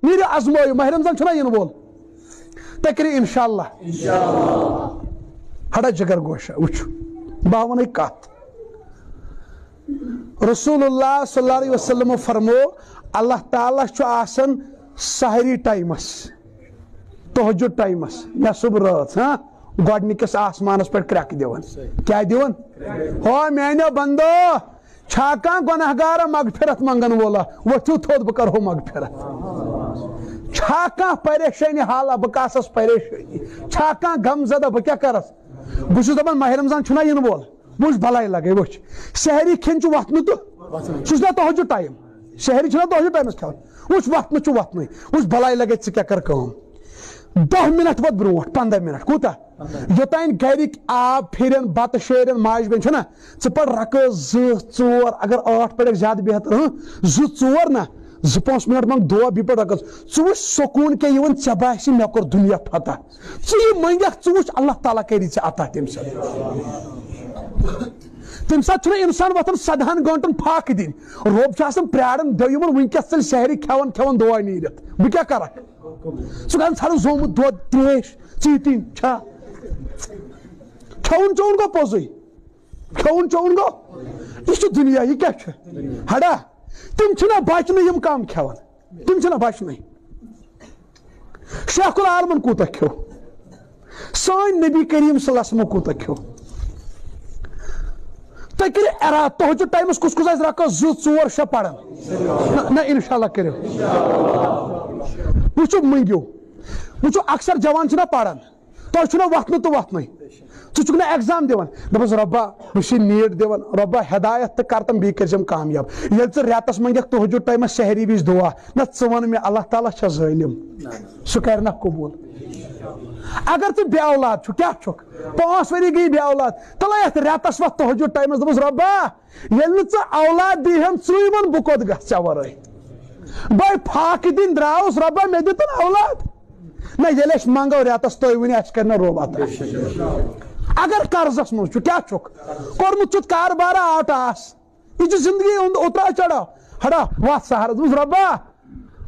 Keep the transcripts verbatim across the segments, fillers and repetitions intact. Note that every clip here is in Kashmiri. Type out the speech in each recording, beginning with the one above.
نیٖرِو، آزمٲیِو، ماہِ رمضان چھُنہ یِنہٕ وول۔ تُہۍ کٔرِو انشاءاللہ۔ ہڑا جگر گوشہ، وٕچھِو، بہٕ ہاوٕ وَنَے کَتھ۔ رسول اللہ صلی اللہ علیہ وسلم فرمو، اللہ تعالیٰ چھُ آسان سحری ٹایمس، تہجد ٹایمس، نصب رٲژ، ہاں، گۄڈٕنِکِس آسمانس پٮ۪ٹھ کرٛٮ۪کھ دِوان۔ کیٛاہ دِوان؟ ہو میانیو بندو، چھا کانٛہہ گۄناہ گارا مغفرت منٛگن وولا؟ ؤتھِو تھوٚد، بہٕ کرہو مغفرت۔ چھا کانٛہہ پریشٲنی حالا؟ بہٕ کاسس پریشٲنی؟ چھا کانٛہہ غم زدہ؟ بہٕ کیٛاہ کرس؟ بہٕ چھُس دپان ماہِ رمضان چھُنہ یِنہٕ وول۔ وٕچھ بلاے لگے، وٕچھ، سحری کھیٚن چھُ وۄتھنہٕ تہٕ سُہ چھُنہ تہجد ٹایم، سحری چھُنہ تہجد ٹایمس کھٮ۪وان۔ وٕچھ وۄتھنہٕ چھُ وۄتھنُے، وٕچھ بلاے لگے، ژٕ کیٛاہ کر کٲم، دہ منٹ وۄتھ برونٛٹھ، پنٛداہ منٹ، کوٗتاہ؟ یوٚتام گرِکۍ آب پھِرن، بتہٕ شیرن، ماجہِ بیٚنہِ چھُنہ، ژٕ پَر رکٲژ زٕ ژور، اگر ٲٹھ پَرکھ زیادٕ بہتر، ہٕنٛہ، زٕ ژور نہ، زٕ پانٛژھ منٹ منٛگ دعا، بیٚیہِ پَر رکٲژ۔ ژٕ وٕچھ سکوٗن کیٛاہ یِوان، ژےٚ باسہِ مےٚ کوٚر دُنیا فتح۔ ژٕ یہِ منٛگکھ، ژٕ وٕچھ اللہ تعالیٰ کَری ژےٚ عطا تَمہِ ساتہٕ۔ تَمہِ ساتہٕ چھُنہ اِنسان وۄتھان سدہن گٲنٛٹن پھاکہٕ دِنۍ۔ رۄب چھُ آسان پیاران، دٔپِو یِمن وٕنکیٚس ژٔلۍ سحری کھٮ۪وان کھٮ۪وان دعا نیٖرِتھ۔ بہٕ کیٛاہ کرکھ؟ ژٕ گژھ ژھانڈ زومُت دۄد، تریش، ژیٖٹِنۍ چھا؟ کھٮ۪وُن چٮ۪وُن گوٚو پوٚزُے۔ کھیوٚون چیوٚون گوٚو؟ یہِ چھُ دُنیا، یہِ کیٛاہ چھُ؟ ہڑا، تِم چھِنہ بچنٕے یِم کم کھٮ۪وان، تِم چھِنہ بچنٕے۔ شیخ العالمن کوٗتاہ کھیوٚو؟ سٲنۍ نبی کریم صلی اللہ علیہ وسلمو کوٗتاہ کھیوٚو؟ تُہۍ کٔرِو ارادٕ، تہجد ٹایمس کُس کُس آسہِ رکعت زٕ، ژور، شےٚ پران؟ نہ، نہ، انشاءاللہ کٔرِو۔ وٕچھِو، مٔنگِو۔ وٕچھِو، اکثر جوان چھِنہ پران۔ تۄہہِ چھُنہ وۄتھنہٕ تہٕ وۄتھنٕے۔ ژٕ چھُکھ نہ ایگزام دِوان، دَپَس، "رۄبا، بہٕ چھُس یہِ نیٖٹ دِوان، رۄبا، ہدایت تہٕ کر تم، بیٚیہِ کٔرزٮ۪م کامیاب۔" ییٚلہِ ژٕ رٮ۪تَس منٛگَکھ تہجد ٹایمَس سحری وِزِ دُعا، نہ ژٕ وَن مےٚ، اللہ تعالیٰ چھا ظٲلِم؟ سُہ کَرِ نہ قبوٗل۔ اگر ژٕ بے اولاد چھُکھ، کیٛاہ چھُکھ؟ پانٛژھ ؤری گٔیہِ بے اولاد، تہٕ لَے یَتھ رٮ۪تَس وۄتھ تہجد ٹایمَس، دَپَس، "رۄبا، ییٚلہِ نہٕ ژٕ اولاد دی ہَم ژٕے وَن، بہٕ کوٚت گژھٕ ژےٚ وَرٲے؟ بَے فاقہٕ دِنۍ درٛاوُس، رۄبا، مےٚ دِ تہٕ اولاد۔" نہ، ییٚلہِ أسۍ منٛگو رٮ۪تس، تُہۍ ؤنِو، اَسہِ کَرِ نہ رۄب عطا؟ اگر قرضس منٛز چھُ، کیٛاہ چھُکھ کوٚرمُت؟ چھُتھ کاربارا آو ٹاس۔ یہِ چھُ زندگی ہُنٛد اُتراو چڑاو۔ ہڑا، وَتھ سہارس، دوٚپُس، "رۄبا،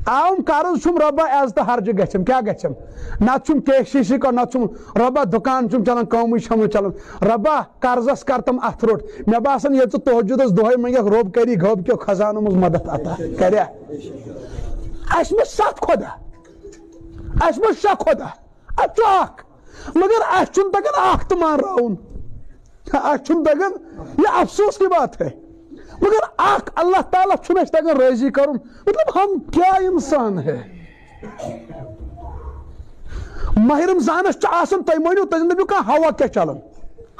آوُم قرض چھُم، رۄبا، عزتہٕ ہرجہِ گژھٮ۪م، کیٛاہ گژھٮ۪م؟ نتہٕ چھُم کے سی سی کَرُن، نتہٕ چھُم، رۄبا، دُکان چھُم چلان، کٲمٕے چھَم نہٕ چلان۔ رۄبا، قرضس کر تم اَتھٕ روٚٹ۔ مےٚ باسان، ییٚلہِ ژٕ تہجدس دۄہے منٛگکھ، رۄب کَری غٲبہٕ کیو خزانو منٛز مدد عطا۔" کَریا؟ اَسہِ منٛز ستھ خۄدا۔ اَسہِ منٛز شےٚ خۄدا، اَتھ چھُ اَکھ، مگر اَسہِ چھُنہٕ تَگان اَکھ تہٕ مانراوُن۔ اَسہِ چھُنہٕ تَگان، یہِ افسوس کی بات ہے، مگر اَکھ اللہ تعالیٰ چھُنہٕ اَسہِ تَگان رٲضی کَرُن۔ مطلب، ہم کیا انسان ہے؟ ماہِ رمضانَس چھُ آسان، تُہۍ مٲنِو، تُہۍ دٔپِو کانٛہہ ہوا کیٛاہ چَلان،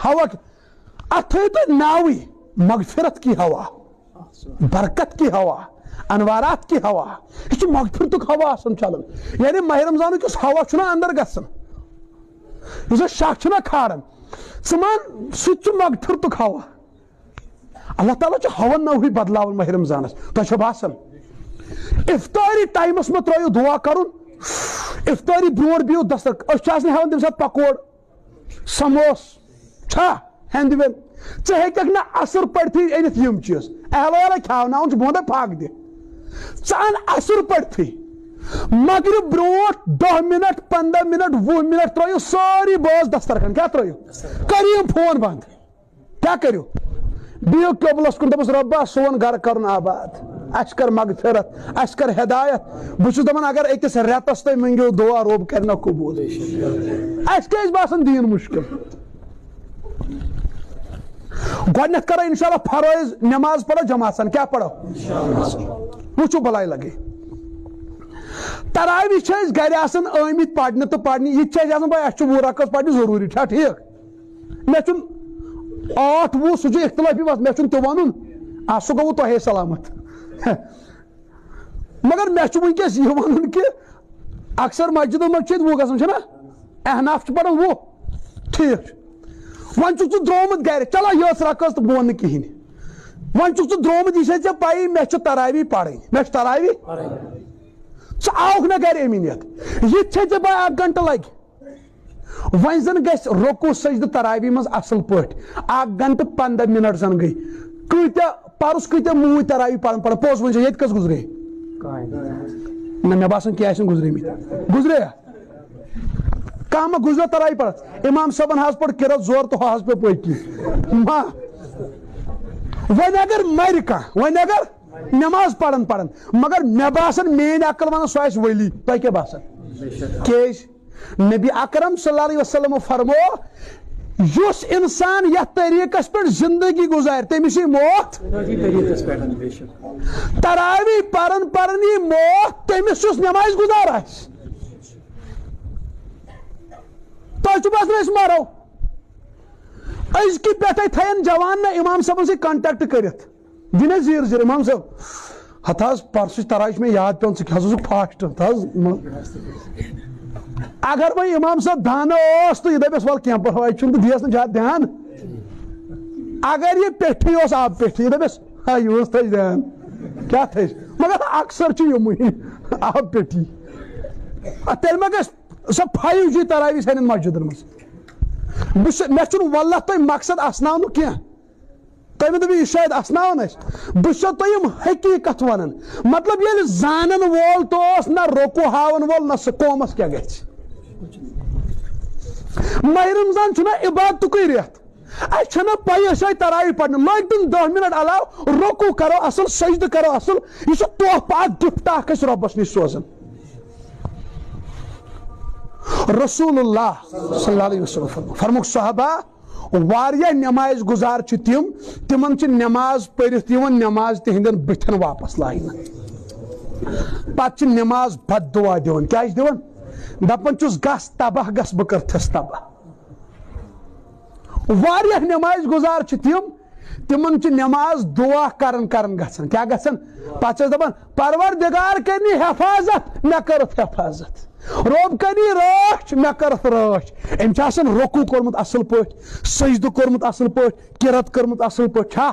ہوا کیٛاہ؟ اَتھ تھٲیِو تُہۍ ناوٕے مغفرت کی ہوا، برکت کی ہوا، انوارات کی ہوا۔ یہِ چھُ مغفرتُک ہوا آسان چلان۔ یعنی ماہِ رمضانُک یُس ہوا چھُنہ اندر گژھان، یُس أسۍ شاہ چھِنہ کھاران، ژٕ مان، سُہ تہِ چھُ مغفرتُک ہوا۔ اللہ تعالیٰ چھُ ہوا نوحی بدلاوان ماہِ رمضانس۔ تۄہہِ چھو باسان، افطاری ٹایمس منٛز ترٲیِو دعا کرُن، افطاری برونٛٹھ بِہِو دستر۔ أسۍ چھِ آسان ہٮ۪وان تمہِ ساتہٕ پکوڑ، سموس چھا ہٮ۪نٛدوٮ۪ن؟ ژٕ ہیٚکَکھ نہٕ عصر پٔرتھٕے أنِتھ یِم چیٖز۔ اہل ویلا کھیاوناوُن چھُ، بہٕ وَنہٕ تۄہہِ فاقہٕ دِ۔ ژٕ اَن عصر پٔرتھٕے۔ مغرب برونٛٹھ دَہ منٹ، پنٛداہ منٹ، وُہ منٹ ترٲیِو سٲری بٲژ دسترخوان۔ کیٛاہ ترٲیِو؟ کٔرِو یِم فون بنٛد۔ کیٛاہ کٔرِو؟ بِہِو قبلس کُن، دَپُس، "رۄبا، سون گرٕ کَرُن آباد، اَسہِ کر مغفرت، اَسہِ کر ہدایت۔" بہٕ چھُس دَپان، اگر أکِس رٮ۪تَس تُہۍ مٔنٛگِو دُعا، رۄب کَرِ نہ قبوٗل۔ اَسہِ کیٛازِ باسان دیٖن مُشکِل؟ گۄڈٕنٮ۪تھ کَرو اِنشاءاللہ فرٲیض نٮ۪ماز پَرو جماعت سان۔ کیٛاہ پَرو؟ وٕچھِو بَلاے لَگے۔ تراویح چھِ أسۍ گَرِ آسان آمٕتۍ پَرنہِ تہٕ پَرنہِ، یہِ تہِ چھِ اَسہِ آسان پَے، اَسہِ چھُ وُہ رکعت پَرنہِ ضروٗری، چھا ٹھیٖک؟ مےٚ چھُنہٕ ٲٹھ وُہ، سُہ چھُ اختلافی مسلہٕ، مےٚ چھُنہٕ تہِ وَنُن۔ آ، سُہ گوٚوٕ تۄہے سلامت۔ مگر مےٚ چھُ وٕنکیٚس یہِ وَنُن کہِ اکثر مسجدن منٛز چھِ ییٚتہِ وُہ گژھان، چھُنہ؟ احناف چھِ پَران وُہ۔ ٹھیٖک چھُ۔ وۄنۍ چھُکھ ژٕ درٛامُت گرِ، چلو یٲژ رکٲژ تہٕ بہٕ وَنہٕ نہٕ کِہیٖنۍ۔ وۄنۍ چھُکھ ژٕ درٛامُت، یہِ چھےٚ ژےٚ پَیی، مےٚ چھِ تراویح پَرٕنۍ، مےٚ چھِ تراویح۔ ژٕ آوُکھ نہ گرِ اَمی نیت۔ یہِ تہِ چھےٚ ژےٚ پَے، اکھ گھنٹہٕ لَگہِ۔ وۄنۍ زن گژھِ رکوع سجدٕ تراویح منٛز اصل پٲٹھۍ، اکھ گھنٹہٕ پنٛداہ منٹ زن گٔے۔ کۭتیاہ پرُس، کۭتیاہ موٗدۍ تراویح پران پران؟ پوٚز ؤنۍ زِ ییٚتہِ کٔژ گُزرے؟ نہ، مےٚ باسان کینٛہہ آسن گُزریمٕتۍ۔ گُزرے؟ کانٛہہ ما گُزریو تراوی پرس؟ امام صٲبن حظ پٔر قرات زور تہٕ ہُہ حظ پیوٚو پٔتۍ کِنۍ۔ ما۔ وۄنۍ اگر مرِ کانٛہہ، وۄنۍ اگر نماز پران پران، مگر مےٚ باسان میٲنۍ عقل ونان سُہ آسہِ ولی۔ تۄہہِ کیٛاہ باسان؟ کیٛازِ؟ نبی اکرم صلی اللہ علیہ وسلم فرمو، یُس انسان یتھ طریقس پٮ۪ٹھ زندگی گزارِ، تٔمِس یی موت۔ تراوی پران پران یی موت تٔمِس، یُس نمازِ گزار آسہِ۔ تۄہہِ چھُ باسان أسۍ مرو؟ أزکہِ پٮ۪ٹھے تھاین جوان نہ امام صٲبن سۭتۍ contact کٔرِتھ۔ دِنَے زیٖر زیٖر، امام صٲب، ہتہٕ حظ پرسُچ تراوی چھِ مےٚ یاد پٮ۪وان، ژٕ کیٛاہ سا اوسُکھ فاسٹ، ہتہٕ حظ۔ اگر وۄنۍ امام صٲب دانہٕ اوس تہٕ یہِ دپٮ۪س، ول کینٛہہ پرواے چھُنہٕ، تہٕ دِیَس نہٕ زیادٕ دھیان۔ اگر یہِ پیٚٹھی اوس، آب پیٚٹھی، یہِ دپٮ۪س، ہا، یہِ اوس تھٔج دھیان، کیٛاہ تھٔج؟ مگر اکثر چھِ یِمٕے آب پیٚٹھی۔ آ، تیٚلہِ ما گژھِ سۄ five G تراوی سانٮ۪ن مسجدن منٛز؟ بہٕ چھُس، مےٚ چھُنہٕ واللہ تۄہہِ مقصد اسناونُک کینٛہہ۔ تۄہہِ مےٚ دوٚپوُ، یہِ شاید اسناوان أسۍ۔ بہٕ چھُسو تۄہہِ یِم حقیٖقت وَنان۔ مطلب، ییٚلہِ زانَن وول تہِ اوس نہ رۄکوٗ ہاوَن وول، نہ سُہ قومَس کیٛاہ گژھِ؟ ماہِ رمضان چھُنہ عبادتُکُے رٮ۪تھ۔ اَسہِ چھَنہ پَیی أسۍ آے تراوی پَرنہِ۔ لٲگۍ تِم دَہ مِنَٹ علاوٕ، رۄکوٗ کَرو اَصٕل، سجدٕ کَرو اَصٕل۔ یہِ چھُ تحفہٕ اَکھ، gift اَکھ اَسہِ رۄبَس نِش سوزان۔ رسول اللہ صلی اللہ علیہ وسلم فرموو، فرمووُکھ صحابہ، واریاہ نماز گزار چھِ تِم، تِمن چھِ نماز پٔرِتھ یِوان نماز تِہنٛدٮ۪ن بٕتھٮ۪ن واپس لاینہٕ۔ پتہٕ چھِ نماز بد دعا دِوان۔ کیٛاہ چھِ دِوان؟ دپان چھُس، "گژھ تباہ، گژھ، بہٕ کٔرتھس تباہ۔" واریاہ نماز گزار چھِ تِم، تِمن چھِ نماز دعا کران کران گژھان۔ کیٛاہ گژھان؟ پتہٕ چھِ أسۍ دپان، "پروردگار کٔرنی حفاظت، مےٚ کٔرٕتھ حفاظت۔ رۄب کٔرنی رٲچھ، مےٚ کٔرٕتھ رٲچھ۔" أمۍ چھُ آسان رکوع کوٚرمُت اصل پٲٹھۍ، سجدٕ کوٚرمُت اصل پٲٹھۍ، قرت کٔرمٕژ اصل پٲٹھۍ۔ چھا؟